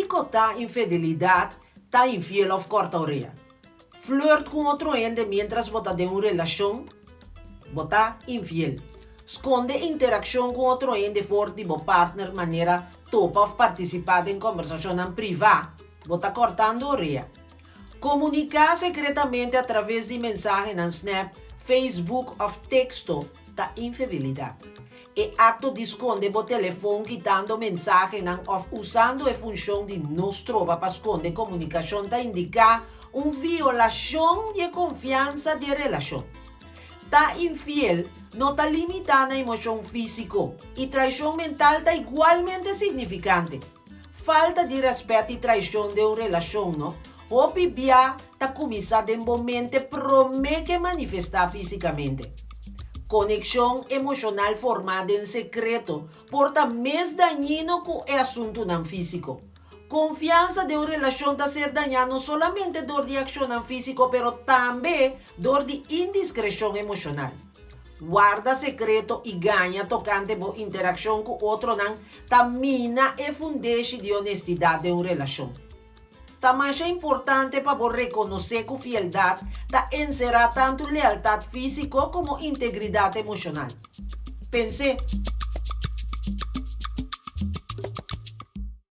Kiko ta infidelidat, ta infiel òf kòrta orea? Flirt ku otro hende miéntras bo ta den un relashon, bo ta infiel. Skonde interakshon ku otro hende for di bo partner manera topa òf partisipá den kòmbersashonnan privá, bo ta kòrtando orea. Komuniká sekretamente atraves di mensahenan Snap, Facebook òf teksto ta infidelidat. E akto di skonde bo telefon kitando mensahenan òf usando e funshon di no stroba pa skonde komunikashon ta indiká un violashon di e konfiansa di e relashon. Ta infiel no ta limitá na emoshon físiko i traishon mental ta igualmente signifikante. Falta di rèspèt i traishon den un relashon no hopi bia ta kuminsá den bo mente promé ke manifestá físikamente. Konekshon emoshonal formá den sekreto por ta mes dañino ku e asuntunan físiko. Konfiansa den un relashon ta ser dañá no solamente dor di akshonnan físiko pero tambe dor di indiskreshon emoshonal. Warda sekreto i gaña tokante bo interakshon ku otronan ta mina e fundeshi di honestidat den un relashon. Ta masha importante pa bo rekonosé ku fieldat ta enserá tantu lealtat físiko komo integridat emoshonal. Pens'é!